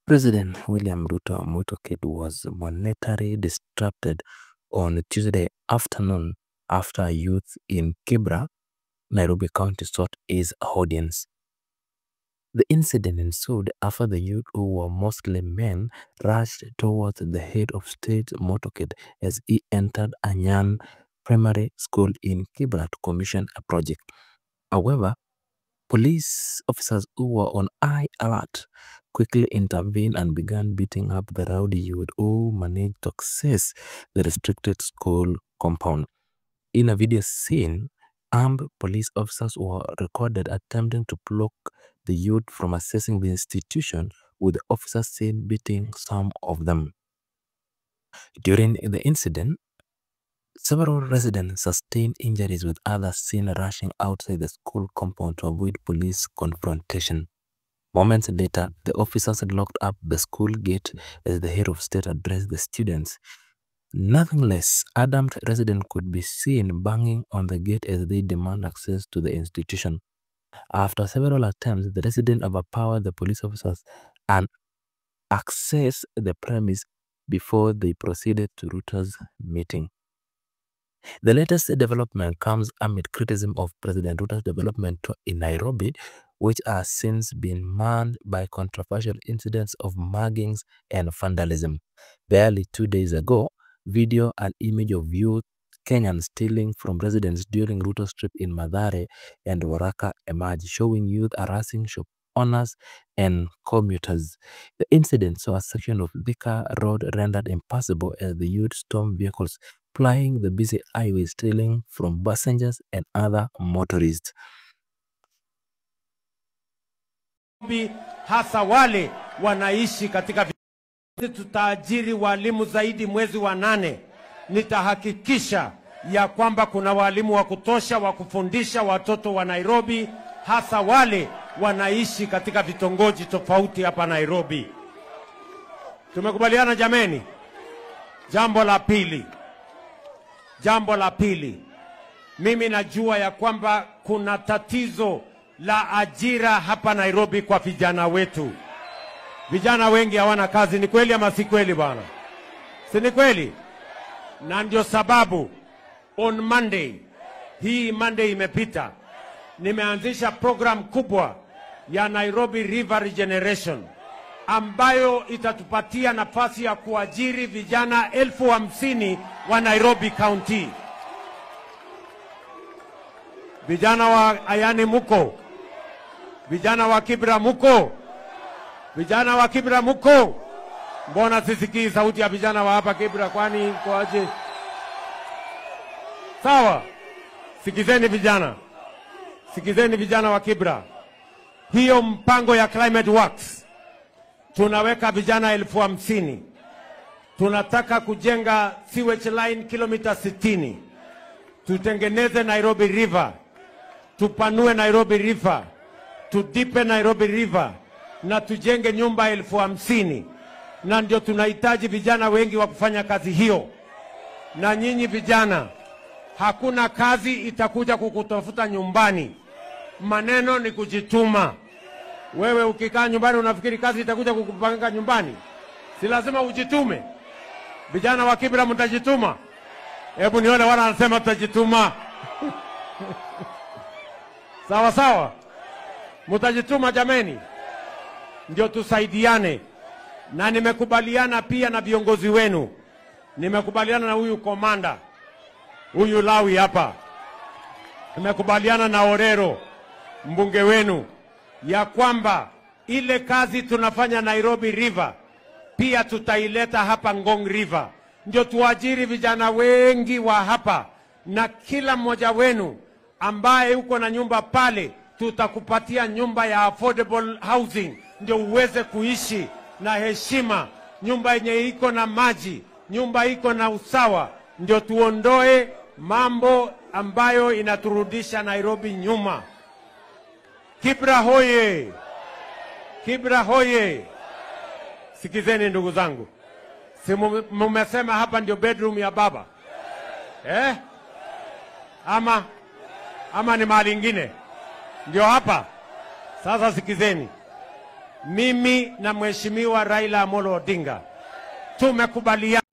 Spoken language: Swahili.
President William Ruto motorcade was momentarily disrupted on Tuesday afternoon after youth in Kibra, Nairobi County sought his audience. The incident ensued after the youth, who were mostly men, rushed towards the head of state motorcade as he entered Anyan Primary School in Kibra to commission a project. However, police officers who were on high alert quickly intervened and began beating up the rowdy youth who managed to access the restricted school compound. In a video scene, armed police officers were recorded attempting to block the youth from accessing the institution, with the officers seen beating some of them. During the incident, several residents sustained injuries, with others seen rushing outside the school compound to avoid police confrontation. Moments later, the officers locked up the school gate as the head of state addressed the students. Nothing less, adamant residents could be seen banging on the gate as they demand access to the institution. After several attempts, the residents overpowered the police officers and accessed the premise before they proceeded to Ruto's meeting. The latest development comes amid criticism of President Ruto's development tour in Nairobi, which has since been marred by controversial incidents of muggings and vandalism. Barely 2 days ago, video and image of youth Kenyans stealing from residents during Ruto's trip in Mathare and Waraka emerged, showing youth harassing shop owners and commuters. The incident saw a section of Thika Road rendered impassable as the youth stormed vehicles plying the busy highway, stealing from passengers and other motorists. Hasa wale wanaishi katika tutaajiri walimu zaidi mwezi wa 8. Nitahakikisha ya kwamba kuna walimu wa kutosha wa kufundisha watoto wa Nairobi, hasa wale wanaishi katika vitongoji tofauti hapa Nairobi. Tumekubaliana jameni? Jambo la pili, mimi najua ya kwamba kuna tatizo la ajira hapa Nairobi kwa vijana wetu. Vijana wengi hawana kazi. Ni kweli ama si kweli bwana? Si ni kweli? Na ndio sababu on Monday, hii Monday imepita, nimeanzisha program kubwa ya Nairobi River Regeneration ambayo itatupatia nafasi ya kuajiri vijana 50,000 wa Nairobi County. Vijana wa Ayani muko, vijana wa Kibra muko, vijana wa Kibra muko. Mbona sisikii sauti ya vijana wa hapa Kibra? Kwani kwaje? Sawa, sikizeni vijana, sikizeni vijana wa Kibra. Hiyo mpango ya Climate Works tunaweka vijana 50,000. Tunataka kujenga sewage line kilomita 60. Tutengeneze Nairobi River, tupanue Nairobi River, tudipe Nairobi River na tujenge nyumba 50,000. Na ndio tunahitaji vijana wengi wa kufanya kazi hiyo. Na nyinyi vijana, hakuna kazi itakuja kukutafuta nyumbani. Maneno ni kujituma. Wewe ukikaa nyumbani unafikiri kazi itakuja kukupanga nyumbani? Si lazima ujitume. Vijana wa Kibra mtajituma? Hebu nione wana anasema tutajituma. Sawa sawa, mtajituma jameni, ndio tusaidiane. Na nimekubaliana pia na viongozi wenu. Nimekubaliana na huyu komanda, huyu Lawi hapa. Nimekubaliana na Orero, mbunge wenu, ya kwamba ile kazi tunafanya Nairobi River pia tutaileta hapa Ngong River. Ndio tuajiri vijana wengi wa hapa, na kila mmoja wenu ambaye uko na nyumba pale tutakupatia nyumba ya affordable housing, ndio uweze kuishi na heshima, nyumba yenye iko na maji, nyumba iko na usawa. Ndio tuondoe mambo ambayo inaturudisha Nairobi nyuma. Kibra hoye! Kibra hoye! Sikizeni ndugu zangu. Si mumesema hapa ndio bedroom ya baba? Eh? Ama ni mahali ingine? Ndio hapa. Sasa sikizeni. Mimi na Mheshimiwa Raila Amolo Odinga tumekubaliana.